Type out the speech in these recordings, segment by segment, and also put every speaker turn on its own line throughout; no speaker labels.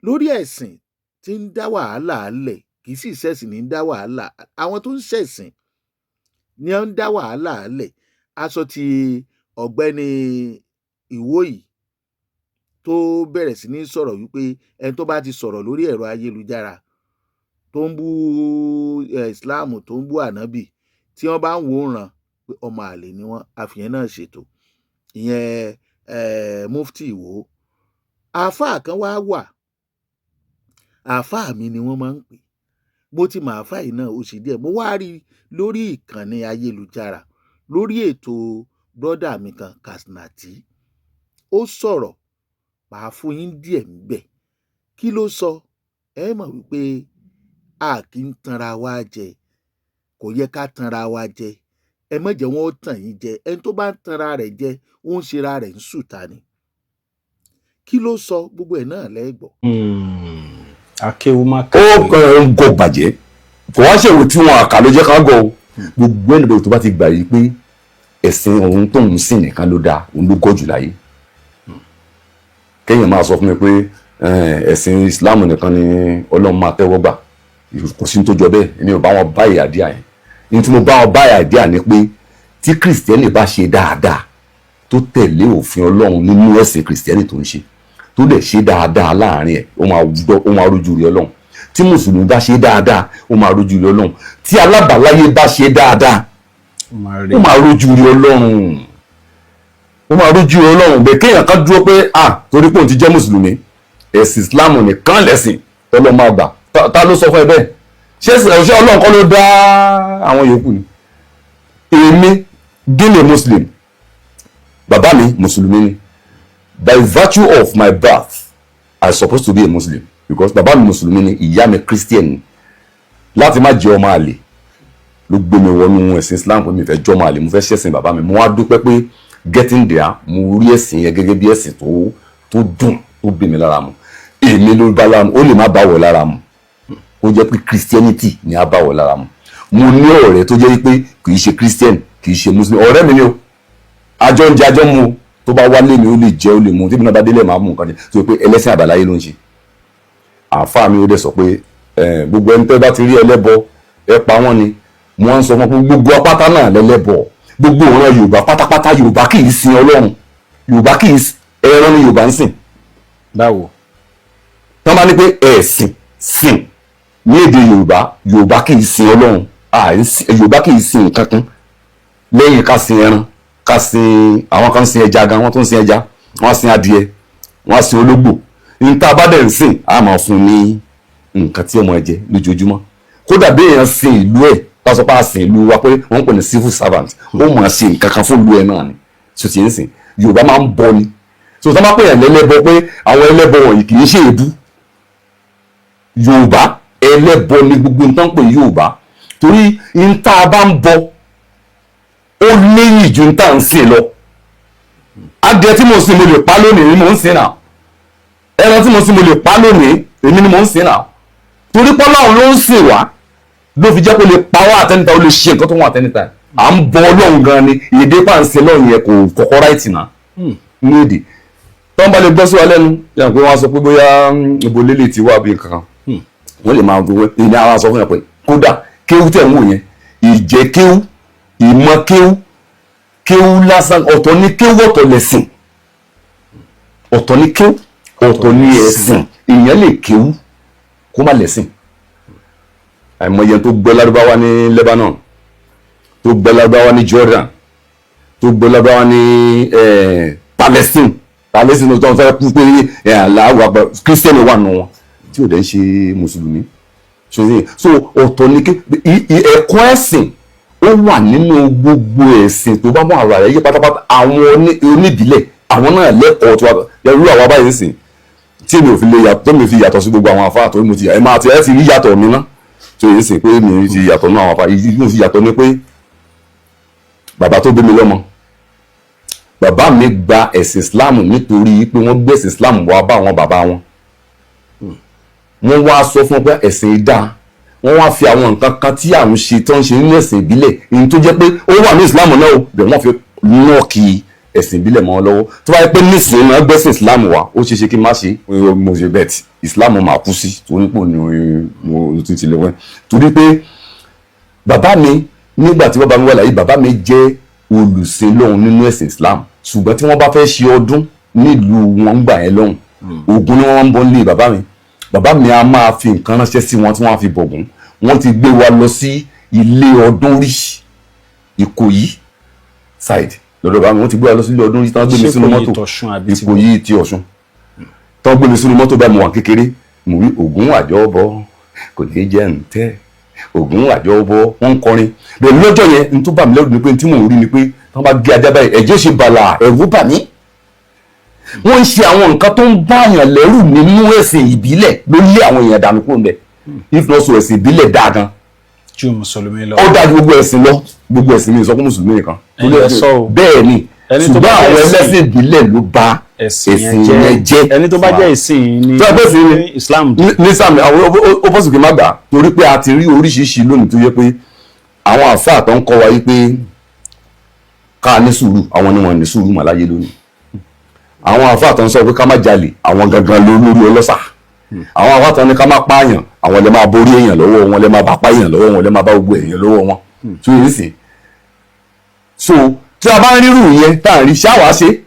Lórí ẹ̀sìn tí ń dá wàhálà lẹ̀, kì í sì ṣẹ̀sìn ní ń dá wàhálà, àwọn tó ń ṣẹ̀sìn ni ó ń dá wàhálà lẹ̀. Aṣọ ti ọ̀gbẹ́ni Ìwó yìí tó bẹ̀rẹ̀ sí ní sọ̀rọ̀ wípé ẹni tó bá ti sọ̀rọ̀ lórí ẹ̀rọ ayélujára tó ń bú Islam, tó ń bú ànábì, tí wọ́n bá ń wò ó ràn pé ọmọ àlè ni wọ́n. Àfihàn náà ṣètò ìyẹn Mufti Ìwó. Àáfàá kan wá wà, àáfàá mi ni wọ́n máa ń pè. Mo ti mọ àáfàá yìí náà ó sì díẹ̀. Mo wá rí i lórí ìkànnì ayélujára lórí ètò brọ́dà mi kan, Kasnati. Ó sọ̀rọ̀, màá fún yín díẹ̀ ńbẹ̀. Kí ló sọ? Ẹ mọ̀ wípé a kì í tanra wa jẹ, kò yẹ ká tanra wa jẹ. Ẹ má jẹ́ wọ́n ó tàn yín jẹ. Ẹni tó bá ń tanra rẹ̀ jẹ, ó ń ṣera rẹ̀ ń sùtá ni. Kí ló sọ? Gbogbo ẹ̀ náà lẹ́gbọ̀ọ́.
Akéwú má
Ó
kàwé.
kàn ń gọ bàjẹ́. Kò wá ṣèwò tí wọn àkà ló jẹ́ ká gọ o. Gbogbo ẹnìbẹ̀rẹ̀ tó bá ti gbà yìí pé ẹ̀sìn òun tóun sìn nìkan ló dáa, òun ló gọ̀ jù láyé. Kéèyàn máa sọ fún mi pé ẹ̀sìn Islam nìkan ni Ọlọ́run máa tẹ́wọ́ gbà, kò sí ní tó jọ bẹ́ẹ̀. Èmi ò bá wọn bá idea yẹn. Ní tí mo bá wọn bá idea ni pé tí Kìrìsìtẹ́nì bá ṣe dáadáa, tó tẹ̀lé òfin Ọlọ́run nínú ẹ̀sìn Kìrìsìtẹ́nì tó ń ṣe, tó dẹ̀ ṣe dáadáa láàrin ẹ̀, ó máa gbọ́, ó máa rójú rí Ọlọ́run. Tí Mùsùlùmí bá ṣe dáadáa, ó máa rójú rí Ọlọ́run. Tí alábàáláyé bá ṣe dáadáa,
Ó máa rí.
ó máa rójú rí Ọlọ́run, ó máa rójú rí Ọlọ́run. Bẹ́ẹ̀ kéèyàn kan dúró pé, ah, torí pé òun ti jẹ́ Mùsùlùmí, ẹ̀sìn Islam nìkan lẹ̀sìn tọ́lọ́ máa gbà. Ta ló sọ fún ẹ bẹ́ẹ̀? Ṣé Ọlọ́run kọ́ ló dá àwọn yòókù ni? Èmi being a Muslim, bàbá mi Mùsùlùmí ni. By virtue of my birth, I supposed to be a Muslim because bàbá mi Mùsùlùmí ni, ìyá mi Christian ni. Láti má jẹ́ ọmọ àlè ló gbé mi wọnú ẹ̀sìn Islam, pé mi fẹ́ jọ́ ọmọ àlè, mo fẹ́ ṣẹ̀sìn bàbá mi. Mo wá dúpẹ́ pé getting there, mo rí ẹ̀sìn yẹn gẹ́gẹ́ bí ẹ̀sìn tó dùn, tó bí mi lára mu. Èmi ló bá lára mu, ó lè má bá wọ̀ lára mu. Ó jẹ́ pé Christianity ni á bá wọ̀ lára mu. Mo ní ọ̀rẹ́ tó jẹ́ pé kì í ṣe Christian, kì í ṣe Muslim. Ọ̀rẹ́ mi ni o. Àjọ ń jẹ, àjọ ń mu. Tó bá wálé mi, ó lè jẹ, ó lè mu. Tí mi náà bá délé, máa mú nǹkan jẹ. Tó pé ẹlẹ́sìn àbáláyé ló ń ṣe. Àáfàá mi ó dẹ̀ sọ pé gbogbo ẹni tẹ́ bá ti rí ẹlẹ́bọ, ẹ pa wọ́n ni. Mo wá ń sọ fún pé gbogbo apáta náà lẹ́lẹ́bọ, gbogbo òran Yorùbá pátápátá. Yorùbá kì í sin Ọlọ́run, Yorùbá kì í ẹran ni Yorùbá ń sìn.
Báwo?
Tí wọ́n bá ní pé ẹ̀sìn sìn ní èdè Yorùbá, Yorùbá kì í sin Ọlọ́run. Yorùbá kì í sin nǹkan kan lẹ́yìn ká sin ẹran, ká sin, àwọn kan sin ẹja gan, wọ́n tún sin ẹja, wọ́n sin adìẹ, wọ́n sin ológbò. Níta bá dẹ̀ ń sìn, á máa fún ní nǹkan tí ọmọ ẹ jẹ lójoojúmọ́. Kódà bí èèyàn sin ìlú ẹ̀, tá a sọ pé a sin ìlú wa, pé wọ́n ń pè ní civil servant, ó máa ṣe nǹkan kan fún ìlú ẹ̀ náà ni. So ti ń sìn, Yorùbá máa ń bọ ni. So tó bá pè yàn lẹ́lẹ́bọ, pé àwọn ẹlẹ́bọ wọ̀nyí kì í ṣe èébú. Yorùbá, ẹlẹ́bọ ni gbogbo nǹkan pè Yorùbá, torí n tá a bá ń bọ, ó léyìn ju n tá à ń sìn lọ. Adìẹ tí mo sìn, mo lè pa lónìí, mo ń sìn náà. Ẹran tí mo sìn, mo lè pa lónìí, èmi ni mo ń sìn náà. Torí pọ́láhùn ló ń sìn wá, ló fi jẹ́ kó lè pa wá àtẹnita, ó lè ṣe nǹkan tó wọ́n àtẹnita. À ń bọ Ọlọ́run gan ni. Èdè pàǹsẹ̀ lọ́run yẹn kò kọ́kọ́ right náà ní èdè tó ń bá lè gbọ́ sí wa lẹ́nu yàrá pé wọ́n á sọ pé bóyá ibo lélẹ̀ tí wà bí nǹkan kan wọ́n lè máa gbowó. Èmi àwọn sọ fún yàn pé kódà kéwú tẹ̀ ń wò yẹn, ìjẹ́ kéwú, ìmọ̀ kéwú, kéwú lásán ọ̀tọ̀ ní kéwú, ọ̀tọ̀ lẹ̀sìn. Ọ̀tọ̀ ní kéwú, ọ̀tọ̀ ní ẹ̀sìn. Èèyàn lè kéwú kó má lẹ̀sìn. Àìmọye tó gbọ́ lárúbáwá ní Lebanon, tó gbọ́ lárúbáwá ní Jordan, tó gbọ́ lárúbáwá ní Palestine. Palestine tó ń fẹ́ kú pé aláwọ̀ àgbà Christian wà nù wọn tí ò dẹ̀ ń ṣe Mùsùlùmí. So ọ̀tọ̀ ní ẹ̀kọ́ ẹ̀sìn, ó wà nínú gbogbo ẹ̀sìn tó bá mú àrà rẹ̀ yé pátápátá. Àwọn oníbílẹ̀, àwọn náà lẹ́kọ̀ọ́ tó wà. Irú àwa báyìí sìn, tí mi ò fi lè yàtọ̀, tó mi fi yàtọ̀ sí gbogbo àwọn afáà tó mo ti ẹ máa ti ẹ ti rí yàtọ̀ mi ná tó yẹ sìn pé mi ti yàtọ̀ náà. Àwọn afáà yìí, mo fi yàtọ̀ ni pé bàbá tó bí mi lọ́mọ, bàbá mi gba ẹ̀sìn Islam nítorí pé wọ́n gbé ẹ̀sìn Islam wá bá àwọn bàbá wọn. Wọ́n wá sọ fún wọn pé ẹ̀sìn yìí dáa. Wọ́n wá fi àwọn nǹkan kan tí à ń ṣe, tó ń ṣe nínú ẹ̀sìn ìbílẹ̀, èyí tó jẹ́ pé ó wà ní Islam náà o, bẹ̀ wọ́n fi knock. Ẹ̀sìn ìbílẹ̀ mọ́ wọn lọ́wọ́. Tó bá yẹ pé nísìnyí náà gbẹ́sìn Islam wá, ó ṣeé ṣe kí n má ṣe. Mo ṣe bẹ́ẹ̀, Islam máa kú sí torí pò ní mo tún ti lè wọ́n, torí pé bàbá mi, nígbà tí bàbá mi wà láyé, bàbá mi jẹ́ olùsìn lọ́hùn nínú ẹ̀sìn Islam. Ṣùgbọ́n tí wọ́n bá fẹ́ ṣe ọdún nílùú wọn ń gbà yẹn lọ́hùn, Ògún ni wọ́n ń bọ́ nílé bàbá mi. Bàbá mi a máa fi nǹkan ránṣẹ́ sí wọn tí wọ́n á fi bọ̀gún. Wọ́n ti gbé wa lọ sí ilé ọdún rí, Ìkòyí side lọ́dọ̀ bàbá mi. Wọ́n ti gbé wa lọ sí ilé ọdún rí, tí wọ́n gbé mi
Ṣé
sínú
Ìkòyí
mọ́tò.
tọ̀ṣun àbí ti
Ìkòyí ti Ọ̀ṣun. Tí wọ́n gbé mi sínú mọ́tò báyìí, mo wà kékeré, mo rí Ògún àjọbọ kò ní jẹ́ ǹtẹ́, Ògún àjọbọ, wọ́n ń kọrin bẹ́ẹ̀ lọ́jọ́ yẹn. N tó bà mí lẹ́rù ni pé n tí mò ń rí ni pé tí wọ́n bá gé ajá báyìí, ẹ̀jẹ̀ ṣe bàlà, ẹ̀rù bà mí. Wọ́n ń ṣe àwọn nǹkan tó ń báyàn lẹ́rù nínú ẹ̀sìn ìbílẹ̀ ló lé àwọn èèyàn dànù kúrò ńbẹ̀. If not so, ẹ̀sìn ìbílẹ̀ dáa gan.
Ju mùsùlùmí lọ.
Ó dáa ju gbogbo ẹ̀sìn lọ. Gbogbo ẹ̀sìn, mi ò sọ fún mùsùlùmí nìkan.
Ẹ̀yin lẹ sọ o.
Bẹ́ẹ̀ ni.
Ẹni tó
Ṣùgbọ́n
bá
àwọn
jẹ́
ẹlẹ́sìn ìbílẹ̀ ló bà
ẹ̀sìn
ẹ̀sìn yẹn jẹ́.
Ẹni tó bá jẹ́ ìsìn ní
Tó bá jẹ́ ìsìn ní
Islam.
Ní sàmì àwọn ó bọ́sùn kí n má gbà, torí pé a ti rí oríṣiríṣi lónìí tó yẹ pé àwọn àfáà tó ń kọ́ wa yí pé ká ní sùúrù, àwọn ni wọ́n ní sùúrù mà láyé lónìí. Àwọn àfáà tó ń sọ pé ká má jalè, àwọn gangan ló lórí ọlọ́ṣà. Àwọn àfáà tó ń ní ká má pààyàn, àwọn lè máa borí èèyàn lọ́wọ́ wọn, lè máa bá pààyàn lọ́wọ́ wọn, lè máa bá gbogbo èèyàn lọ́wọ́ wọn tó yẹ sí. So tí a bá ń rírù yẹn tá à ń rí ṣáwàá ṣe.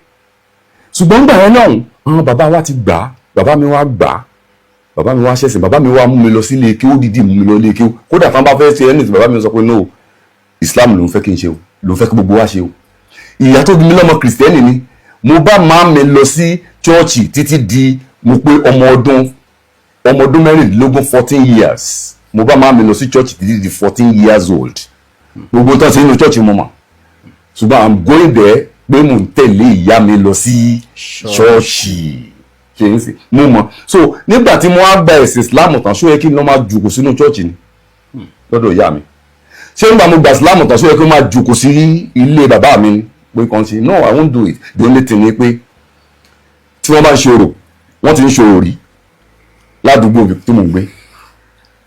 Ṣùgbọ́n gbà yẹn náà, àwọn bàbá wa ti gbà á. Bàbá mi wá gbà á, bàbá mi wá ṣẹ̀sìn, bàbá mi wá mú mi lọ sílé kéwú, dídì mú mi lọ ilé kéwú. Kódà fún bá fẹ́ ṣe ẹni tí bàbá mi sọ pé no, Islam ló ń fẹ́ kí n ṣe o, ló ń fẹ́ kí gbogbo wa ṣe o. Ìyá tó bí mi lọ́mọ, Kìrìsìtẹ́nì ni. Mo bá máa mi lọ sí chọ́ọ̀chì títí di mo pé ọmọ ọdún 16, 14 years. Mo bá máa mi lọ sí chọ́ọ̀chì títí di 14 years old. Gbogbo tó ń ṣe nínú chọ́ọ̀chì mo mọ̀, ṣùgbọ́n I'm going there pé mò ń tẹ̀lé ìyá mi lọ sí ṣọ́ọ̀ṣì ṣe ń sìn mo mọ̀. So nígbà tí mo wá gba ẹ̀sìn Islam tán, ṣó yẹ kí n lọ máa jùkò sínú chọ́ọ̀chì ni lọ́dọ̀ ìyá mi? Ṣé nígbà mo gba Islam tán, ṣó yẹ kí n máa jùkò sí ilé bàbá mi ni pé kàn ṣe? No, I won't do it. The only thing ni pé tí wọ́n bá ń ṣe orò, wọ́n ti ń ṣe orò rí ládùúgbò mi tí mò ń gbé.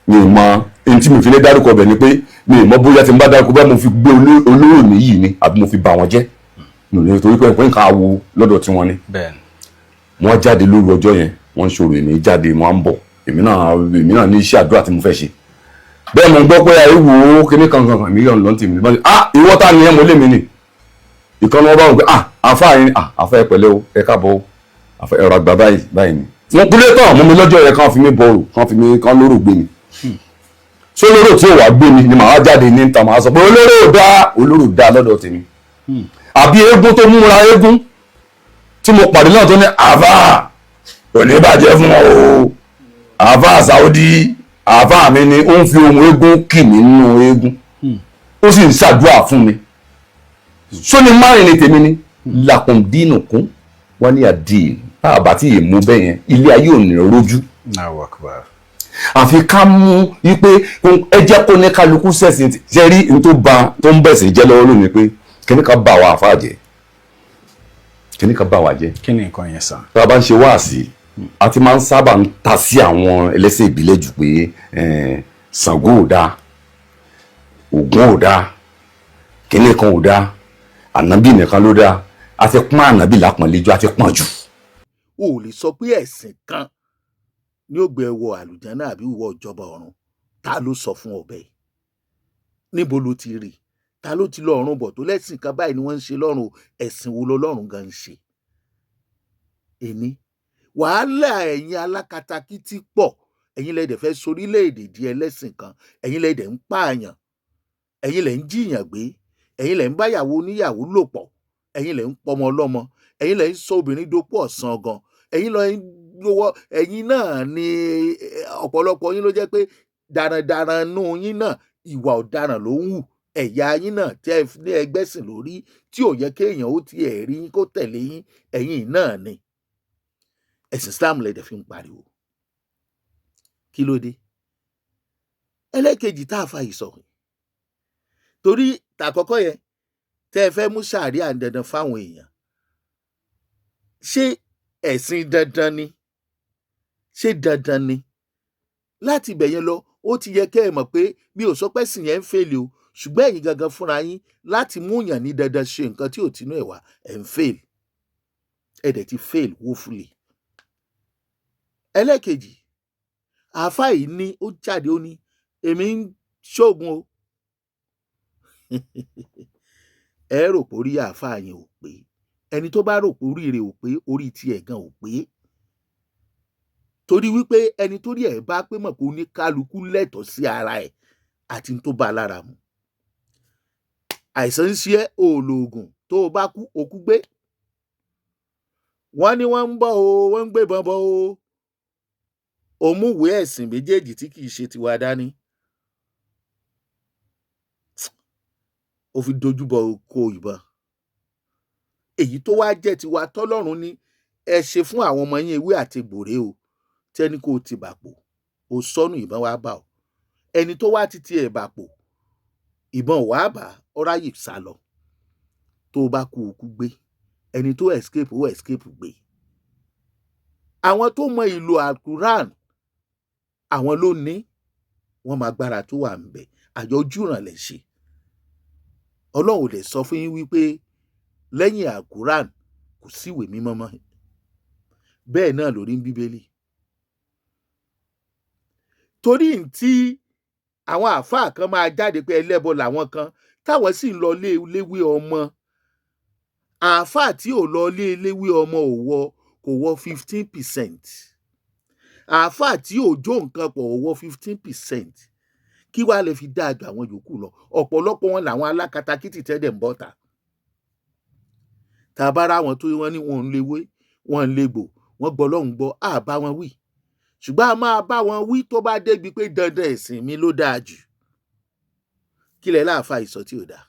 Mi ò mọ ẹni tí mi fi lè dárúkọ bẹ̀ ni pé mi ò mọ bóyá tí n bá dárúkọ bóyá mo fi gbé olóró mi yìí ni àbí mo fi bà wọ́n jẹ́. Mi ò ní, torí pé nǹkan awo lọ́dọ̀ tí wọ́n ní. Wọ́n jáde lóru ọjọ́ yẹn, wọ́n ń ṣòro. Èmi jáde, wọ́n á ń bọ̀. Èmi náà ní iṣẹ́ àdúrà tí mo fẹ́ ṣe. Bẹ́ẹ̀ mo gbọ́ pé ayé wo kíní kankan kan, èmi yọ̀ lọ́n tèmi bá ní, "Ah, ìwọ ta ni ẹ?" Mo lé mi nì ìkànnì. Wọn bá wọn pé, "Ah, àfa yẹn, ah, àfa, ẹ pẹ̀lẹ́ o, ẹ káàbọ̀ o, àfa, ẹ̀rọ àgbà báyìí báyìí ni." Wọ́n kúlé tán mú mi lọ́jọ́ yẹn, kàn fi mí bọ̀rù, kàn fi mí kàn lóró gbé mi. Ṣé olóró tí ò wá gbé mi ni màá jáde ní ta màá sọ pé olóró dá, olóró dá lọ́dọ̀ tèmi? Àbí eégún tó múra eégún tí mo pàdé náà tó ní, "Àfà, kò ní bàjẹ́ fún ọ o, àfà Saudi, àfà mi ni," ó ń fi ohun eégún kì mí nínú eégún, ó sì ń ṣàdúrà fún mi, sóni márùn ni tèmi ni lakum dinukum waliya din. Tá a bá tí ì mú bẹ́ẹ̀ yẹn, ilé ayé ò ní rójú.
Allahu Akbar.
Àfi ká mú wípé ẹ jẹ́ kó ní kálukú sẹ̀sìn. Ṣe rí n tó ba tó ń bẹ̀sìn jẹ́ lọ́wọ́ lónìí pé kíní kan bá wa àfáà jẹ́, kíní kan bá wa jẹ́.
Kí ni nǹkan yẹn sàn?
Tá a bá ń ṣe wáàsí, a ti máa ń sábà ń ta sí àwọn ẹlẹ́sìn ìbílẹ̀ jù pé Ṣàngó ò dáa, Ògún ò dáa, kíní kan ò dáa, ànábì nìkan ló dáa. A ti pọ́n ànábì lápọ̀nlé jù, a ti pọ́n jù.
O ò lè sọ pé ẹ̀sìn kan ní ó gbé ẹ wọ àlùjáná àbí wọ ìjọba ọ̀run. Ta ló sọ fún ọ bẹ́ẹ̀? Níbo ló ti rí? Ta ló ti lọ ọ̀run bọ̀ tó lẹ́sìn kan báyìí ni wọ́n ń ṣe lọ́run o? Ẹ̀sìn wo lọ́lọ́run gan ń ṣe? Èní wàhálà ẹ̀yin alákatakítí pọ̀. Ẹ̀yin lẹ́dẹ̀ fẹ́ sorílẹ̀-èdè di ẹlẹ́sìn kan. Ẹ̀yin lẹ́dẹ̀ ń pààyàn, ẹ̀yin lẹ́ ń jìyàn gbé, ẹ̀yin lẹ́ ń báyàwó oníyàwó lò pọ̀, ẹ̀yin lẹ́ ń pọmọ ọlọ́mọ, ẹ̀yin lẹ́ ń sọ obìnrin dopò ọ̀sán gan, ẹ̀yin lẹ́ ń lọ́wọ́. Ẹ̀yin náà ni ọ̀pọ̀lọpọ̀ yín ló jẹ́ pé darandaran nú yín náà, ìwà ọ̀daràn ló ń hù. Ẹ̀yà yín náà tẹ́ ẹ ní ẹgbẹ́sìn lórí tí ò yẹ kéèyàn ó tiẹ̀ rí yín kó tẹ̀lé yín, ẹ̀yin náà ni ẹ̀sìn Islam lẹ́dẹ̀ fi ń pariwo. Kí ló dé? Ẹlẹ́kejì tá a fa ìsọ̀ torí tàkọ́kọ́ yẹn tẹ́ ẹ fẹ́ mú sàríà dandan fáwọn èèyàn, ṣé ẹ̀sìn dandan ni? Ṣé dandan ni? Láti ibẹ̀ yẹn lọ, ó ti yẹ kẹ́ ẹ mọ̀ pé mi ò sọ pé ẹ̀sìn yẹn ń fail o, ṣùgbọ́n ẹ̀yin gangan fúnra yín láti mú yàn ní dandan ṣe nǹkan tí ò tinú ẹ̀ wá, ẹ̀ ń fail. Ẹ dẹ̀ ti fail woefully. Ẹlẹ́kejì, àáfàá yìí ní ó jáde, ó ní èmi ń ṣoògùn o. Ẹ rò pé orí àáfàá yẹn ò pé. Ẹni tó bá rò pé orí rẹ̀ ò pé, orí tiẹ̀ gan ò pé, torí wípé ẹni tó rí ẹ̀ bá pé mọ̀ pé oníkálukú lẹ́tọ̀ọ́ sí ara ẹ̀ àti tó bá a lára mu. Àìsàn ń ṣe ẹ́, òòlòògùn, tó o bá kú, òkú gbé. Wọ́n ní wọ́n ń bọ̀ o, wọ́n ń gbébọn bọ̀ o. Òmùwé ẹ̀sìn méjèèjì tí kì í ṣe tiwa dání, ó fi dojúbọ oko ìbọn. Èyí tó wá jẹ́ tiwa tọ́lọ́run ní ẹ ṣe fún àwọn ọmọ yín, ewé àti gbòrè o, tẹ́ni kò ti bàpò, ó sọnù, ìbọn wá bá ọ. Ẹni tó wá ti tiẹ̀ bàpò, ìbọn wàá bá ọ̀ráyè sá lọ. Tó o bá kú, òkú gbé. Ẹni tó escape, ó escape gbé. Àwọn tó mọ ìlò Alquran, àwọn ló ní wọ́n máa gbára tó wà ń bẹ̀. Àyọjúràn lẹ̀ ṣe. Ọlọ́run ò lè sọ fún yín wípé lẹ́yìn Alquran kò síwèé mímọ́ mọ́. Bẹ́ẹ̀ náà lórí ń Bíbélì. Torí tí àwọn àáfàá kan máa jáde pé ẹlẹ́bọ làwọn kan, táwọn sì ń lọ lé léwé ọmọ. Àáfàá tí ò lọ lé léwé ọmọ ò wọ, kò wọ 15%. Àáfàá tí ò jó nǹkan pọ̀ ò wọ 15%. Kí wàá lè fi dáa ju àwọn yòókù lọ? Ọ̀pọ̀lọpọ̀ wọn làwọn alákatakítì tẹ́lẹ̀ ń bọ́ta. Tá a bá rá àwọn tó wọ́n ní wọn ń léwé, wọn ń légbò, wọ́n gbọ́ lọ́hùn gbọ́, á bá wọn wí. Ṣùgbọ́n a máa bá wọn wí tó bá débi pé dandan ẹ̀sìn mi ló dáa jù. Kí lẹ láàfáà ìsọ tí ò dáa?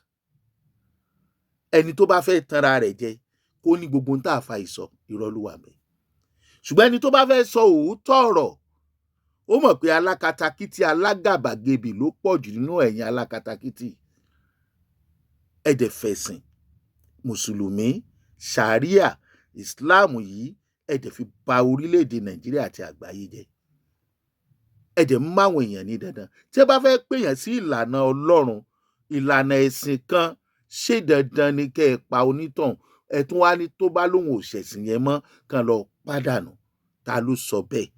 Ẹni tó bá fẹ́ tanra rẹ̀ jẹ, kó ní gbogbo ohun tá a fa ìsọ irọ́ ló wà mẹ́. Ṣùgbọ́n ẹni tó bá fẹ́ sọ òótọ́ ọ̀rọ̀, ó mọ̀ pé alákatakítí alágàbàgebè ló pọ̀ jù nínú ẹ̀yin alákatakítí. Ẹ dẹ̀ fẹ̀sìn mùsùlùmí, ṣàríà ìsìláàmù yìí, ẹ dẹ̀ fi ba orílẹ̀-èdè Nàìjíríà àti àgbáyé jẹ́. Ẹ dẹ̀ ń máwọn èèyàn ní dandan. Tí ẹ bá fẹ́ pèèyàn sí ìlànà Ọlọ́run, ìlànà ẹ̀sìn kan, ṣé dandan ni kẹ́ ẹ pa onítọ̀hún? Ẹ tún wá ní tó bá lóun ò ṣẹ̀sìn yẹn mọ́, kàn lọ pàdánù. Ta ló sọ bẹ́ẹ̀?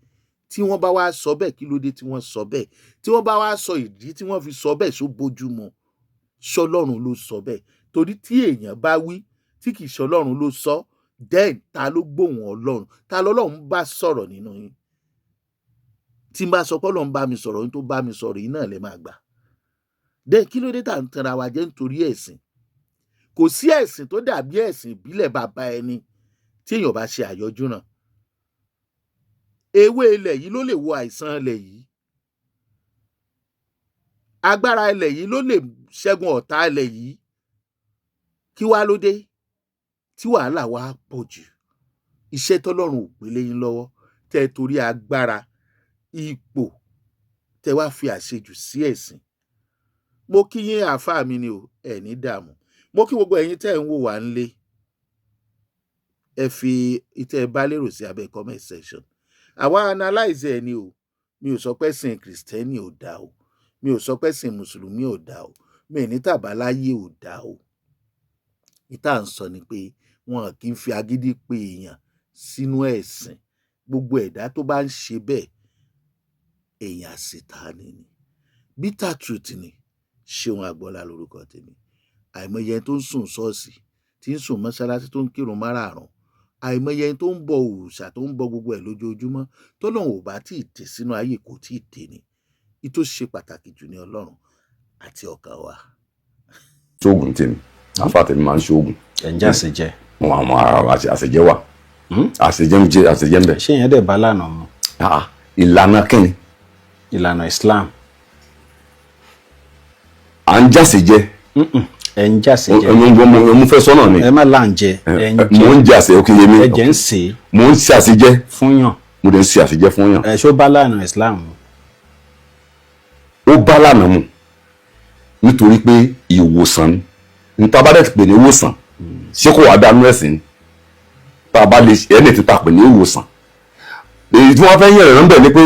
Tí wọ́n bá wá sọ bẹ́ẹ̀, kí ló dé tí wọ́n sọ bẹ́ẹ̀? Tí wọ́n bá wá sọ ìdí tí wọ́n fi sọ bẹ́ẹ̀, ṣó bójú mu? Ṣọlọ́run ló sọ bẹ́ẹ̀? Torí tí èèyàn bá wí tí kì í ṣọlọ́run ló sọ, then ta ló gbóhùn Ọlọ́run? Ta lọ́lọ́run bá sọ̀rọ̀ nínú yín? Tí n bá sọ pé Ọlọ́run bá mi sọ̀rọ̀, yín tó bá mi sọ̀rọ̀ yín náà lè máa gbà. Then kí ló dé tá à ń tanra wa jẹ́ nítorí ẹ̀sìn? Kò sí ẹ̀sìn tó dàbí ẹ̀sìn ìbílẹ̀ bàbá ẹni tí èèyàn bá ṣe àyọjúràn. Ewé ilẹ̀ yìí ló lè wo àìsàn ilẹ̀ yìí, agbára ilẹ̀ yìí ló lè ṣẹ́gun ọ̀tá ilẹ̀ yìí. Kí wá ló dé tí wàhálà wa pọ̀ jù? Iṣẹ́ tọ́lọ́run ò gbélé yín lọ́wọ́, tẹ́ ẹ torí agbára ipò, tẹ́ wá fi àṣejù sí ẹ̀sìn. Mo kí yín, àáfàá mi ni o, ẹ ní dààmú. Mo kí gbogbo ẹ̀yin tẹ́ ẹ̀ ń wò wá ńlé. Ẹ fi ìtẹ́ ẹ bá lérò sí abẹ́ comment section. Àwa analyze ẹ ni o. Mi ò sọ pé sìn kìrìsìtẹ́nì ò dáa o, mi ò sọ pé sìn mùsùlùmí ò dáa o, mi ní tàbáláyé ò dáa o. Ìta ń sọ ni pé wọn kì í fi agídí pe èèyàn sínú ẹ̀sìn. Gbogbo ẹ̀dá tó bá ń ṣe bẹ́ẹ̀, èèyàn àṣetánì ni. Bitter truth ni. Ṣéun Agboola lórúkọ tèmi. Àìmọye ẹni tó ń sùn ṣọ́ọ̀ṣì, tí ń sùn mọ́ṣáláṣí, tó ń kírun márààrún, àìmọye ẹni tó ń bọ òòṣà, tó ń bọ gbogbo ẹ̀ lójoojúmọ́, tọ́lọ́run ò bá tí ì dé sínú ayé, kò tí ì dé ni. Ìtò ṣe pàtàkì jù ní Ọlọ́run àti ọkàn wa.
Ṣoògùn tèmi, àfa tèmi máa ń ṣoògùn.
Ẹ̀ ń jáse jẹ.
Mo àwọn àṣejẹ wà, àṣejẹ ń jẹ, àṣejẹ ń bẹ.
Ṣé yẹn dẹ̀ bá lànà mu?
Ah, ìlànà kínni?
Ìlànà Islam.
À ń jáse jẹ.
Ẹ̀ ń jáse jẹ.
Mo fẹ́ sọ́nà ni.
Ẹ má là ń jẹ, ẹ ń
Mo ń
jẹ.
jẹ àṣẹ òkè yẹmi.
Ẹ jẹ ń sè é.
Mo ń ṣe àṣejẹ.
Fún yàn.
Mo dẹ̀ ń ṣe àṣejẹ fún yàn.
Ẹ ṣó bá lànà Islam mu?
Ó bá lànà mu, nítorí pé ìwòsàn ni. Níta bá dẹ̀ ti pè ní ìwòsàn, ṣé kò wá dánú ẹ̀sìn ni? Tá a bá lè ẹni tí ta pè ní ìwòsàn, èyí tí wọ́n fẹ́ yẹ̀rẹ̀ ń bẹ̀ ni pé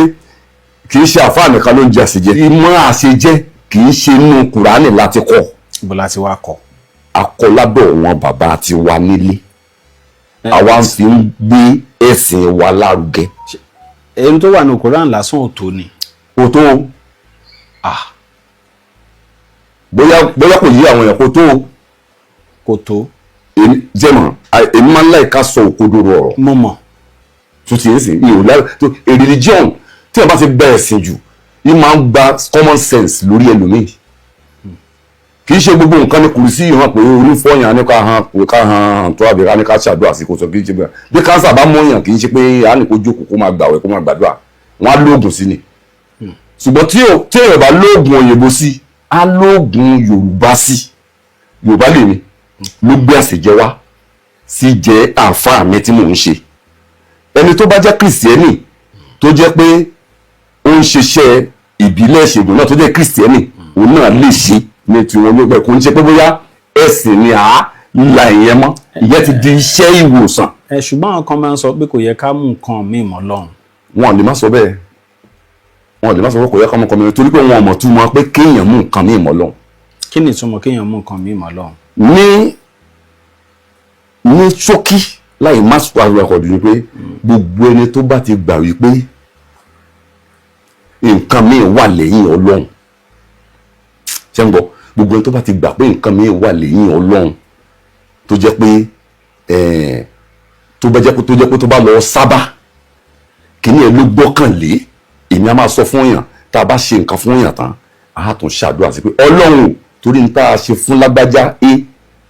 kì í ṣe àfáà nìkan ló ń jẹ àṣejẹ. Ìmọ̀ àṣejẹ kì í ṣe inú Kùránì láti kọ́.
Ibo la ti wá kọ?
Akọlábọ̀ wọn bàbá ti wà nílé. Àwa ń fi ń gbé ẹ̀sìn wa lárugẹ.
Èyí tó wà ní Koran lásán ò tó ni.
Kò tó o. Bóyá bóyá kò yí àwọn èèyàn, kò tó o.
Kò tó.
Èmi jẹ́mọ̀, èmi máa ń láì ká sọ òkodoro ọ̀rọ̀.
Mo mọ̀.
Tó ti ń sìn ní ò lára tó a religion tí a bá ti gba ẹ̀sìn jù, yìí máa ń gba common sense lórí ẹlòmíì. Kì í ṣe gbogbo nǹkan ní kùrùsí yìí hàn pé orí fọyàn ní ká hàn ká hàn tó àbí ká ní ká ṣàdúrà sí kò sọ. Kì í ṣe bẹ́ẹ̀. Bí cancer bá mọ̀yàn, kì í ṣe pé a ní kó jókòó, kó máa gbàwẹ̀, kó máa gbàdúrà. Wọ́n á lóògùn sí ni. Ṣùgbọ́n tí èèyàn bá lóògùn òyìnbó sí, á lóògùn Yorùbá sí. Yorùbá lèmi ló gbé àṣejẹ wá sí jẹ́ àǹfààní tí mò ń ṣe. Ẹni tó bá jẹ́ Kìrìsìtẹ́nì, tó jẹ́ pé ó ń ṣiṣẹ́ ìbílẹ̀ ìṣègùn náà, tó jẹ́ Kìrìsìtẹ́nì, òun náà lè ṣe ní tiwọn ló gbẹ. Kò ń ṣe pé bóyá ẹ̀sìn ni à á la ìyẹn mọ́, ìyẹn ti di iṣẹ́ ìwòsàn.
Ẹ ṣùgbọ́n àwọn kan máa ń sọ pé kò yẹ ká mú nǹkan míì mọ́ Ọlọ́run.
Wọn ò lè má sọ bẹ́ẹ̀, wọn ò lè má sọ pé kò yẹ ká mú nǹkan mìíràn, torí pé wọn ò mọ̀ túmọ̀ pé kéèyàn mú nǹkan míì mọ́ Ọlọ́run.
Kí ni ìtumọ̀ kéèyàn mú nǹkan míì mọ́ Ọlọ́run?
Ní ṣókí, láì má sọ àwọn ẹ̀kọ́ dùn, pé gbogbo ẹni tó bá ti gbà wípé nǹkan míì wà lẹ́yìn Ọlọ́run, ṣé ń gbọ́? Gbogbo ẹni tó bá ti gbà pé nǹkan míì wà lẹ́yìn Ọlọ́run, tó jẹ́ pé tó jẹ́ pé tó bá lọ sábà kíní ẹ̀ ló gbọ́kànlé. Èmi á máa sọ fún èèyàn, tá a bá ṣe nǹkan fún èèyàn tán, á tún ṣàdúrà sí pé Ọlọ́run ò, torí ní tá a ṣe fún lágbájá A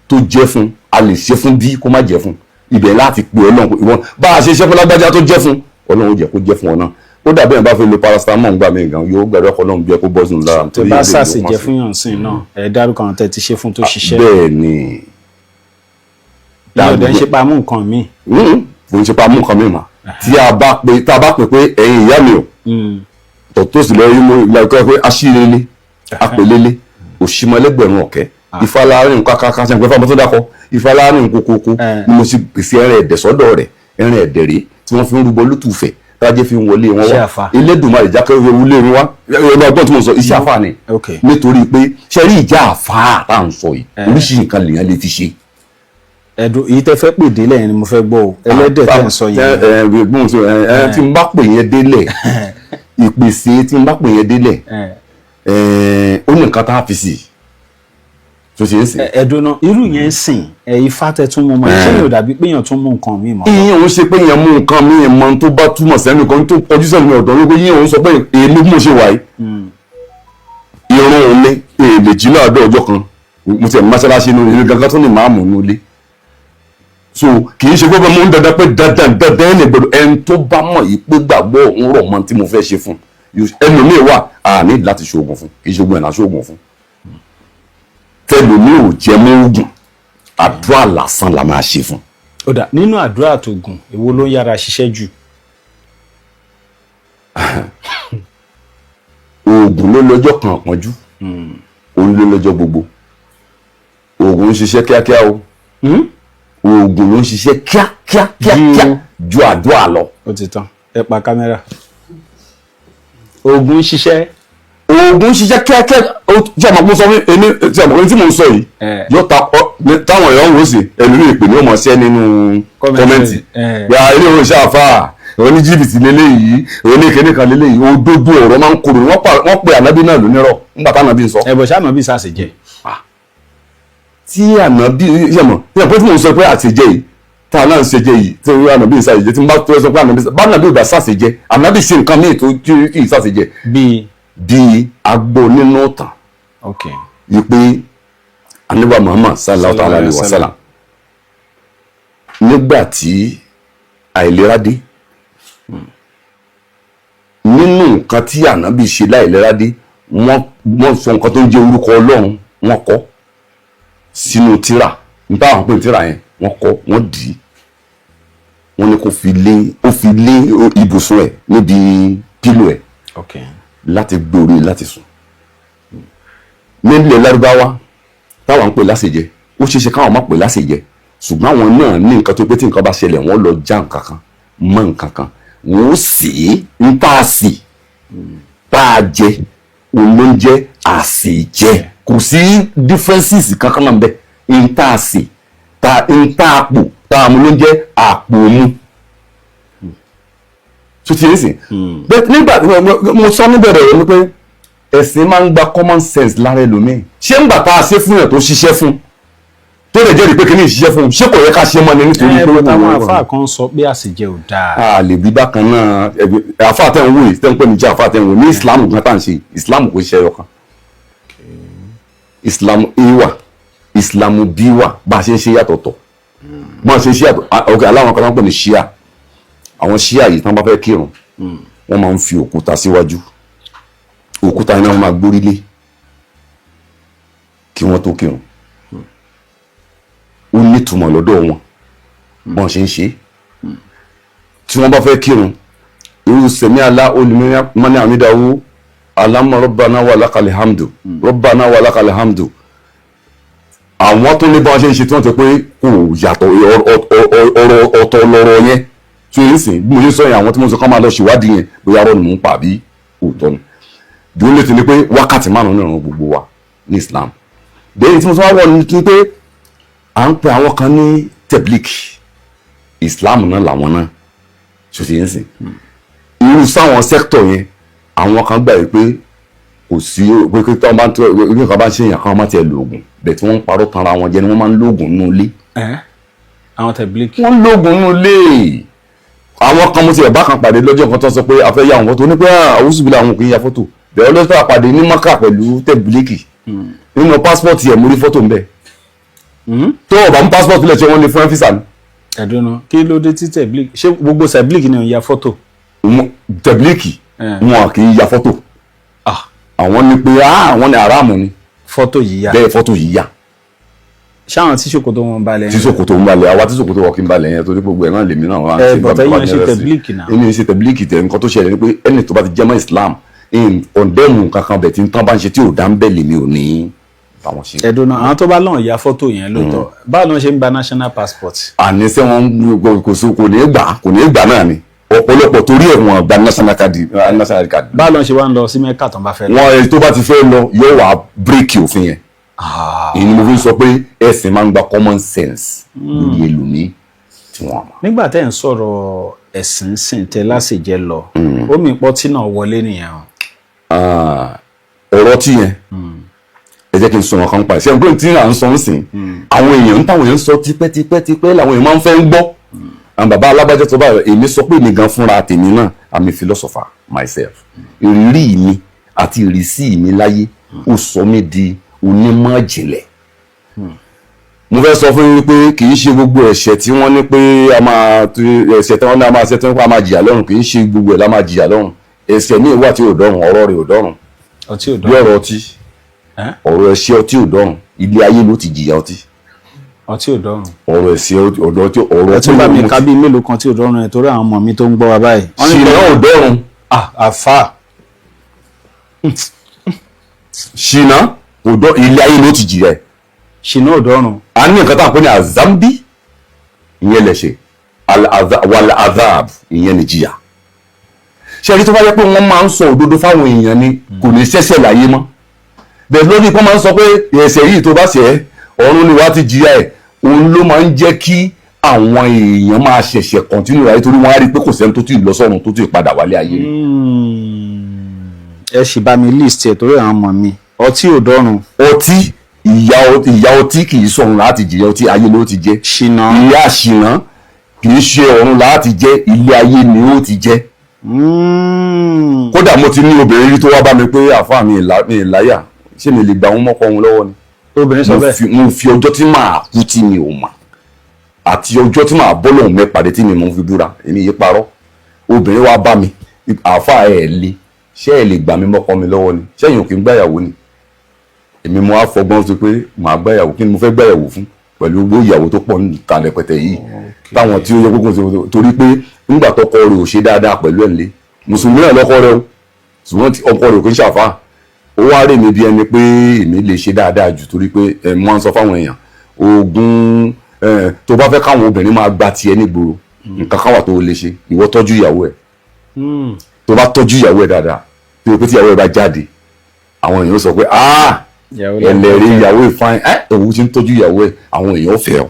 tó jẹ́ fún, a lè ṣe fún B kó má jẹ́ fún. Ibẹ̀ láti pe Ọlọ́run pé ìwọ bá a ṣe ṣe fún lágbájá tó jẹ́ fún, Ọlọ́run ó jẹ́ kó jẹ́ fún ọ náà. Ó dàbí ẹ̀ bá fi lo paracetamol gbà mí gan, yóò gbàdúrà kọ́ Ọlọ́run bí ẹ kó bọ́ sínú lára.
Tó bá ṣàṣejẹ fún yàn sìn náà, ẹ dárúkọ àwọn tẹ́ ti ṣe fún tó ṣiṣẹ́.
Bẹ́ẹ̀ ni.
Ìyẹn ò dẹ̀ ń ṣe pa mú nǹkan míì.
Kò ń ṣe pa mú nǹkan mi mà. Tí a bá pe, tá a bá pè pé ẹ̀yin ìyá mi ò tọ̀ tó sì lọ rí mú ìlàkọ́ pé aṣírelé apèlélé òṣìmọ̀lẹ́gbẹ̀rún ọ̀kẹ́ ìfalárin kákáká sẹ́yìn pé fáwọn tó dákọ̀ ìfalárin kókókó ni mo sì pèsè ẹran ẹ̀dẹ̀ sọ́dọ̀ rẹ̀. Ẹran ẹ̀dẹ̀ rèé tí wọ́n fi ń rúbọ lótùfẹ̀ tájé fi ń wọlé wọn
Iṣẹ́
wá.
àfà.
Elédùmarè jákè wọlé wọn wá. Ẹgbẹ́ ọgbọ́n tí mo sọ, iṣẹ́ àfà ni. Nítorí pé ṣe rí ìjà àfà tá à ń sọ yìí, oríṣi nǹkan lèèyàn lè fi ṣe.
Ẹ̀dùn èyí tẹ́ fẹ́ pè délẹ̀ yẹn ni mo fẹ́ gbọ́ o, ẹlẹ́dẹ̀ tẹ́ ń sọ yẹn.
ẹ ẹ gbóhùn sí ẹ ẹ, tí n bá pè yẹn délẹ̀, ìpèsè tí n bá pè yẹn délẹ̀, ẹ ó ní nǹkan tá a fi sí tó ṣe é sìn.
Ẹ̀dùn náà irú yẹn ń sìn ẹ̀, ifá tẹ́ tún mú mọ́, ṣé yóò dàbí pé èèyàn tún mú nǹkan míì mọ́?
Ìyẹn òun ṣe pé yẹn mú nǹkan míì mọ tó bá túmọ̀ sẹ́nu kan tó kọjú sẹ́nu ọ̀dọ́ wípé yẹn òun sọ pé èmi bí mo ṣe wà yìí, irun òun ní èlè jí láàdọ́ ọjọ́ kan, mo ti ẹ̀ mọ́ṣáláṣí inú ilé gangan tó ní máàmù inú ilé. So kì í ṣe pé mo ń dandan pé dandan dandan ẹni gbọdọ̀. Ẹni tó bá mọ̀ yìí pé gbàgbọ́ òun rọ̀ mọ́ tí mo fẹ́ ṣe fún ẹlòmíì wà á ní láti ṣoògùn fún, kì í ṣe oògùn ẹ̀ náà ṣoògùn fún tẹlòmíì ò jẹ́ mọ́ oògùn, àdúrà lásán la máa ṣe fún.
Ó dà, nínú àdúrà àtògùn, èwo ló ń yára ṣiṣẹ́ jù?
Oògùn ló lọ́jọ́ kan àpọ́njú, òun ló lọ́jọ́ gbogbo. Oògùn ń ṣiṣẹ́ kíákíá o. Oògùn ló ń ṣiṣẹ́ kíákíá kíákíá ju àdúrà lọ.
Ó ti tán, ẹ pa kámẹ́rà. Oògùn ń ṣiṣẹ́.
Oògùn ń ṣiṣẹ́ kíákíá. Ó tí a mọ̀ pé mo sọ fún èmi, tí a mọ̀ pé tí mò ń sọ yìí yóò ta ọ táwọn èèyàn ń wò sí ẹlòmíì pè ní ọmọ ṣẹ́ nínú comment. Gba ilé ìwé iṣẹ́ àfáà oní jìbìtì lélẹ́yìí, oní kíní kan lélẹ́yìí. Òdodo ọ̀rọ̀ máa ń korò. Wọ́n pe ànábì náà lónírọ̀ nígbà tánábì ń sọ.
Ẹ̀bọ̀ ṣáà bí sàṣẹ jẹ.
Tí ànábì ṣe mọ̀ tí àpótí mò ń sọ pé àṣejẹ yìí tá a náà ń ṣe jẹ yìí, tí ànábì ń ṣàṣejẹ, tí n bá tó sọ pé ànábì bá ànábì ò bá ṣàṣejẹ, ànábì ṣe nǹkan míì tó kì í ṣàṣejẹ.
Bíi?
Bíi agbo nínú ìtàn wípé ànábì Muhammad sallallahu alayhi wa sallam, nígbà tí àìlera dé, nínú nǹkan tí ànábì ṣe láìlera dé, wọ́n sọ nǹkan tó ń jẹ́ orúkọ Ọlọ́run, wọ́n kọ sínú tírà nípa àwọn pè ní tírà yẹn. Wọ́n kọ, wọ́n dì í, wọ́n ní kó fi lé, ó fi lé ibùsùn ẹ̀ níbi pillow ẹ̀ láti gbé orí láti sùn. Nílẹ̀ Lárúbáwá táwọn ń pè láṣejẹ, ó ṣeéṣe káwọn má pè láṣejẹ, ṣùgbọ́n àwọn náà ní nǹkan tó pé tí nǹkan bá ṣẹlẹ̀, wọ́n lọ já nǹkan kan mọ́ nǹkan kan, wọ́n ó sì ń tá a sì tá a jẹ, òun ló ń jẹ́ àṣejẹ. Kò sí differences kankan náà bẹ́ẹ̀. Ń tá a sì tá ń tá a pò Tá a mú ló ń jẹ́ àpòmù tó ti ń sìn. But nígbà mo sọ níbẹ̀rẹ̀ rẹ̀ ni pé ẹ̀sìn máa ń gba common sense lára ẹlòmíì. Ṣé ń gbà tá a ṣe fún yàn tó ṣiṣẹ́ fún, tó lè jẹ́rìí pé kí ní ìṣiṣẹ́ fún un, ṣé kò yẹ ká ṣe mọ́ ni nítorí
Ẹ
pé
bọ́tà, àwọn
ó
àfáà kan sọ pé àṣejẹ ò dáa.
A lè bí bákan náà. Àfáà tẹ̀ ń wò yìí, tẹ̀ ń pè ní jẹ́ àfáà tẹ̀ ń wò ní Islam gan tá à ń ṣe, Islam kò ṣe ẹyọ kan. Islam A wà, Islam B wà. Bá a ṣe ń ṣe yàtọ̀tọ̀, bá a ṣe ń ṣe yàtọ̀. Ok, aláwọn kan tó ń pè ní Shia. Àwọn Shia yìí, tán bá fẹ́ kírun, wọ́n máa ń fi òkúta síwájú. Òkúta iná, wọ́n máa gbórí lé kí wọ́n tó kírun. Ó nítumọ̀ lọ́dọ̀ wọn bọ́n ṣe ń ṣe. Tí wọ́n bá fẹ́ kírun, irú sẹ̀mí alá olùmọ́ni àmìdáwó alámọ̀ ربنا ولك الحمد، ربنا ولك الحمد. Àwọn tó ní bọ́n ṣe ń ṣe tí wọ́n ti pé kò yàtọ̀, ọ̀rọ̀ ọ̀tọ̀ lọ́rọ̀ yẹn tí ó ń sìn. Bí mo ṣe sọ yẹn, àwọn tí mo sọ kọ́ máa lọ ṣèwádìí yẹn, bóyá ọ̀rọ̀ ni mò ń pa àbí òótọ́ ni. Dùn létí ni pé wákàtí 5 ní ìrun gbogbo wa ní Islam. Lẹ́yìn tí mo sọ wá wọ̀ ní pé à ń pe àwọn kan ní Tabligh, Islam náà làwọn náà ṣòṣì ń sìn. Irú sáwọn sector yẹn, àwọn kan gbà pé kò sí pé kí tọ́ bá ń tọ́ nǹkan bá ń ṣe èèyàn kan má tiẹ̀ lo oògùn bẹ́ẹ̀. Tí wọ́n ń parọ́ tanra wọn jẹ ni wọ́n máa ń lo oògùn nínú ilé.
Ẹ àwọn Tabligh?
Wọ́n ń lo oògùn nínú ilé. Àwọn kan, mo ti ẹ̀ bá kan pàdé lọ́jọ́ kan tó sọ pé a fẹ́ ya àwọn fọ́tò ní pé àwùsùbílẹ̀, àwọn kì í ya fọ́tò bẹ́ẹ̀. Ọlọ́sọ̀ àpàdé ní Mọ́kà pẹ̀lú Tabligh. Nínú passport ẹ̀, mo rí fọ́tò ń bẹ̀. Tó o bá mú passport lẹ̀, ṣé wọ́n lè fún ẹ́ visa ni?
Ẹ̀dùnú, kí ló dé tí Tabligh, ṣé gbogbo Tabligh ni ò ń ya fọ́tò?
Tabligh, wọn kì í ya fọ́tò. Àwọn ní pé àwọn ní aráàmù ni.
Fọ́tò yíya?
Bẹ́ẹ̀, fọ́tò yíya.
Ṣáwọn tí ṣòkòtò wọn balẹ̀?
Tí ṣòkòtò ń balẹ̀, àwa tí ṣòkòtò wọ̀ kí ń balẹ̀ yẹn, torí gbogbo ẹ̀ náà lèmi náà wá ń
Ẹ,
ṣe.
but ẹ̀yin ṣe
bá
Tabligh náà.
Èmi ń ṣe Tabligh tẹ̀. Nǹkan tó ṣẹlẹ̀ ni pé ẹni tó bá ti jẹ́ mọ́ Islam ọ̀ndẹ́mù kankan bẹ̀ tí ń tán bá ń ṣe tí ò dá ń bẹ̀, lèmi ò ní báwọn ṣe.
Ẹ̀dùnú, àwọn tó bá lọ́n ya fọ́tò yẹn lóòótọ́, báwo ló ń ṣe ń gba national passport?
Àní sẹ́ wọn kò sí, kò ní gbà, kò ní gbà náà ni. Ọ̀pọ̀lọpọ̀ torí ẹ̀ wọ́n gba national card, national card.
Báwo ló ń ṣe wá ń lọ sí Mẹ́kà tó ń bá fẹ́ lọ?
Wọn ẹ tó bá ti fẹ́ lọ, yóò wá break òfin yẹn. Èyí ni mo fi ń sọ pé ẹ̀sìn máa ń gba common sense lórí ẹlòmíì tí wọ́n mọ̀.
Nígbà tẹ́ ń sọ̀rọ̀ ẹ̀sìn sìn tẹ́ lásìjẹ́ lọ, omi pọ́tí náà wọlé nìyẹn o.
Ọ̀rọ̀ tí yẹn, ẹ jẹ́ kí n sọ wọn kan pa ẹ̀. Ṣé n pé tí à ń sọ ń sìn, àwọn èèyàn ń táwọn èèyàn ń sọ tipẹ́tipẹ́ làwọn èèyàn máa ń fẹ́ ń gbọ́. Àwọn bàbá alábàjẹ́ tó bá èmi sọ pé èmi gan fúnra tèmi náà, I'm a philosopher myself. Ìrírí mi àti ìrísí mi láyé, ó sọ mí di onímọ̀ ìjìnlẹ̀. Mo fẹ́ sọ fún yín pé kì í ṣe gbogbo ẹ̀ṣẹ̀ tí wọ́n ní pé a máa ẹ̀ṣẹ̀ tí wọ́n ní a máa ṣe, tí wọ́n ní a máa jìyà lọ́run, kì í ṣe gbogbo ẹ̀ la máa jìyà lọ́run. Ẹ̀ṣẹ̀ míì wà tí ò dọ́run, ọ̀rọ̀ rẹ̀ ò dọ́run.
Ọtí ò
Bí
dọ́run?
ọ̀rọ̀ ọtí.
Ẹ́?
Ọ̀rọ̀ ẹ̀ṣẹ̀ ọtí ò dọ́run, ilé ayé ló ti jìyà ọtí.
Ọtí ò dọ́run?
Ọ̀rọ̀ ẹ̀ṣẹ̀ ọ̀dọ̀ ọtí, ọ̀rọ̀
Ẹ tún bá mi ká bíi mélòó kan tí ò dọ́run ẹ̀, torí àwọn ọmọ mi tó ń gbọ́ wa báyìí. Wọ́n ní
Ṣìnà ò dọ́run.
Ah, àfà.
Ṣìnà kò dọ́, ilé ayé ló ti jìyà ẹ̀.
Ṣìnà ò dọ́run?
A ní nǹkan tá à ń pè ní azambi, ìyẹn lẹ̀ṣẹ̀, wal azab, ìyẹn ni jìyà. Ṣe rí, tó bá yẹ pé wọ́n máa ń sọ òdodo fáwọn èèyàn ni, kò ní ṣẹ̀ṣẹ̀ láyé mọ́. Bẹ́ẹ̀ lórí pé wọ́n máa ń sọ pé ẹ̀ṣẹ̀ yìí, tó bá ṣẹ̀ ẹ́, ọ̀run ni wàá ti jìyà ẹ̀, òun ló máa ń jẹ́ kí àwọn èèyàn máa ṣẹ̀ṣẹ̀ continue láyé, torí wọ́n á rí i pé kò sẹ́ni tó ti lọ sọ́run tó ti padà wálé ayé rí.
Ẹ sì bá mi list ẹ torí àwọn ọmọ mi. Ọtí ò dọ́run?
Ọtí, ìyà ọtí kì í sọ̀run láti jìyà ọtí, ayé ló ti jẹ́.
Ṣìnà?
Ìyà ṣìnà kì í ṣe ọ̀run láti jẹ́, ilé ayé ni ó ti jẹ́. Kódà mo ti ní obìnrin rí tó wá bá mi pé, àfáà mi, mi ìláyà, ṣé mi lè gba òun mọ́kọ òun lọ́wọ́ ni?
Obìnrin sọ
Mo
bẹ́ẹ̀?
Mo fi ọjọ́ tí màá kú tí mi ò mà àti ọjọ́ tí màá bọ́ lòun mẹ́pàdé tí mi mò ń fi búra, èmi yìí parọ́. Obìnrin wá bá mi, àáfàá ẹ̀ le, ṣé ẹ lè gbà mí mọ́kọ mi lọ́wọ́ ni? Ṣé èèyàn kì í gbàyàwó ni? Èmi mo á fọgbọ́n sí pé màá gbàyàwó. Kí ni mo fẹ́ gbàyàwó fún pẹ̀lú gbogbo ìyàwó tó pọ̀ níta rẹpẹtẹ yìí, táwọn tí ó yẹ kókó ṣe? Torí pé nígbà tọkọ rẹ̀ ò ṣe dáadáa pẹ̀lú ẹ̀ ńlẹ̀, mùsùlùmí náà lọ́kọ rẹ̀ o, ṣùgbọ́n tí ọkọ rẹ̀ ò kí ń ṣàfà, ó wá rè mí bí ẹni pé èmi lè ṣe dáadáa jù, torí pé ẹ mọ́ ń sọ fáwọn èèyàn ogun ẹ tó bá fẹ́ káwọn obìnrin máa gba tiẹ̀ nígboro, nǹkan kan wà tó lè ṣe. Ìwọ tọ́jú ìyàwó ẹ̀. Tó bá tọ́jú ìyàwó ẹ̀ dáadáa, tó yẹ pé tí ìyàwó ẹ̀ bá jáde, àwọn èèyàn sọ pé, ah,
Ìyàwó
ẹlẹ́rìí ìyàwó ìfáìn ẹ, òun ti ń tọ́jú ìyàwó ẹ̀, àwọn èèyàn fẹ́ ọ.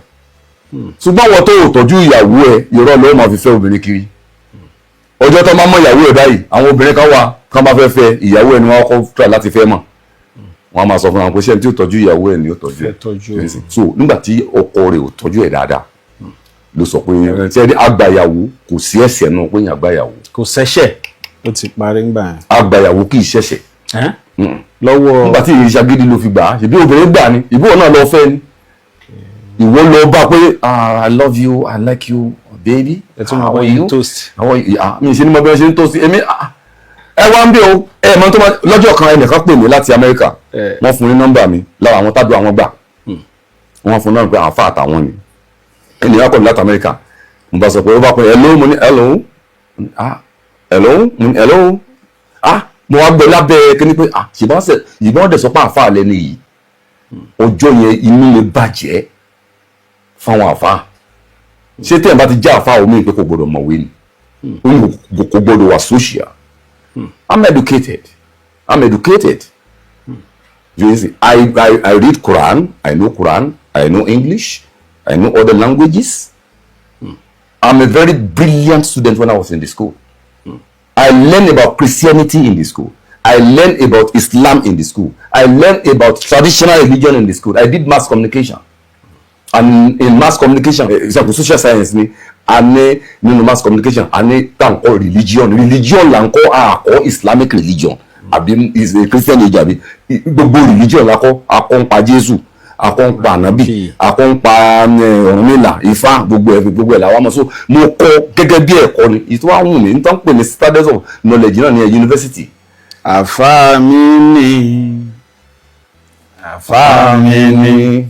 Ṣùgbọ́n àwọn tó ò tọ́jú ìyàwó ẹ, irọ́ ló máa fi fẹ́ obìnrin kiri. Ọjọ́ tó máa mọ ìyàwó ẹ báyìí, àwọn obìnrin kan wà kán bá fẹ́ fẹ́ ìyàwó ẹ ni wọ́n kọ́ try láti fẹ́ mọ̀. Wọ́n á máa sọ fún wọn pé ṣé ẹni tí ò tọ́jú ìyàwó ẹ ni ó tọ́jú ẹ?
Fẹ́ tọ́jú.
So nígbà tí ọkọ rẹ̀ ò tọ́jú ẹ dáadáa ló sọ pé ṣé ẹni àgbàyàwó, kò sí ẹ̀ṣẹ̀ náà pé yàn àgbàyàwó.
Kò sẹ́ṣẹ̀, ó ti parí ńgbà yẹn.
Àgbàyàwó kì í ṣẹ̀ṣẹ̀.
Ẹ́n? Lọ́wọ́
Nígbà tí ìṣàgídí ló fi gbà á, ṣèbí obìnrin gbà ni, ìbí wọn náà lọ fẹ́ ni, ìwọ lọ bá pé, "Ah, I love you, I like you, baby."
Ẹ tún máa
How
bá
are
yín
you?
toast.
How are you? Ah, mi ṣe ni mo bí wọn ṣe ń toast èmi. Ah, ẹ wá ń bí o, ẹ mọ tó máa lọ́jọ́ kan, ẹnìkan pè mí láti Amẹ́ríkà. Wọ́n fún ní nọ́mbà mi lára àwọn tábìlì àwọn gbà, wọ́n fún náà pé àwọn fa àtàwọn ni. Ẹnìkan pè mí láti Amẹ́ríkà, mo bá sọ pé ó bá pè, "Hello." Mo ní, "Hello." "Ah, hello." Mo ní, "Hello." Ah, mo wá gbọ́ lábẹ́ kíní pé, ah, ṣìbọn ṣe ìbọn dẹ̀ sọ pé àfa lẹ́nu yìí. Ọjọ́ yẹn inú mi bàjẹ́ fáwọn àfa. Ṣé tẹ́yìn bá ti já àfa omi pé kò gbọdọ̀ mọ̀wé ni, omi kò gbọdọ̀ wà social? I'm educated, I'm educated. You see, I read Quran, I know Quran, I know English, I know other languages. I'm a very brilliant student when I was in the school. I learned about Christianity in the school. I learned about Islam in the school. I learned about traditional religion in the school. I did mass communication. And in mass communication, example, social science ni, a ní nínú mass communication, a ní tá à ń kọ́ religion. Religion là ń kọ́, a kọ́ Islamic religion àbí is a Christian age àbí gbogbo religion la kọ́. A kọ́ ń pa Jésù, a kọ́ ń pa Ànábì, a kọ́ ń pa Ọ̀rúnmìlà, Ifá, gbogbo ẹ̀ gbogbo ẹ̀ làwọn mọ̀. So mo kọ́ gẹ́gẹ́ bí ẹ̀kọ́ ni ìtọ́ àwọn mi nítorí pé ní standards of knowledge náà ní university.
Àfáà mi ni, àfáà mi ni,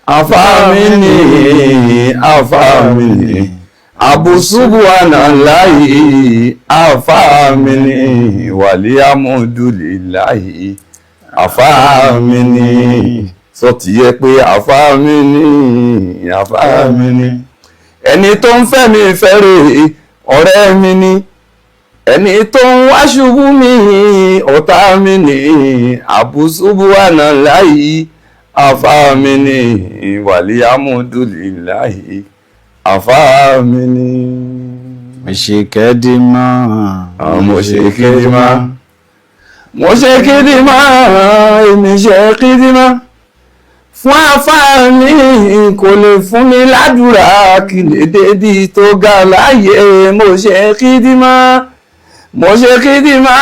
Àfáà mi ni, àfáà mi ni, àbùsùbùhánàláyì, àfáà mi ni, wàlíàmúdùlíláyì, àfáà mi ni. Sọ ti yẹ pé àfáà mi ni, àfáà mi ni. Ẹni tó ń fẹ́ mi fẹ́rẹ̀ ọ̀rẹ́ mi ni, ẹni tó ń wá ṣubú mi ọ̀tá mi ni. Àbùsùbùhánàláyì, àfáà mi ni, wàlíàmúdùlíláyì, àfáà mi ni.
Mo ṣe kẹ́dímọ́.
Mo ṣe kídímà, mo ṣe kídímà, èmi ṣe kídímà fún àfáà mi, kò lè fún mi ládùúrà kí lè débi tó ga láàyè. Mo ṣe kídímà, mo ṣe kídímà.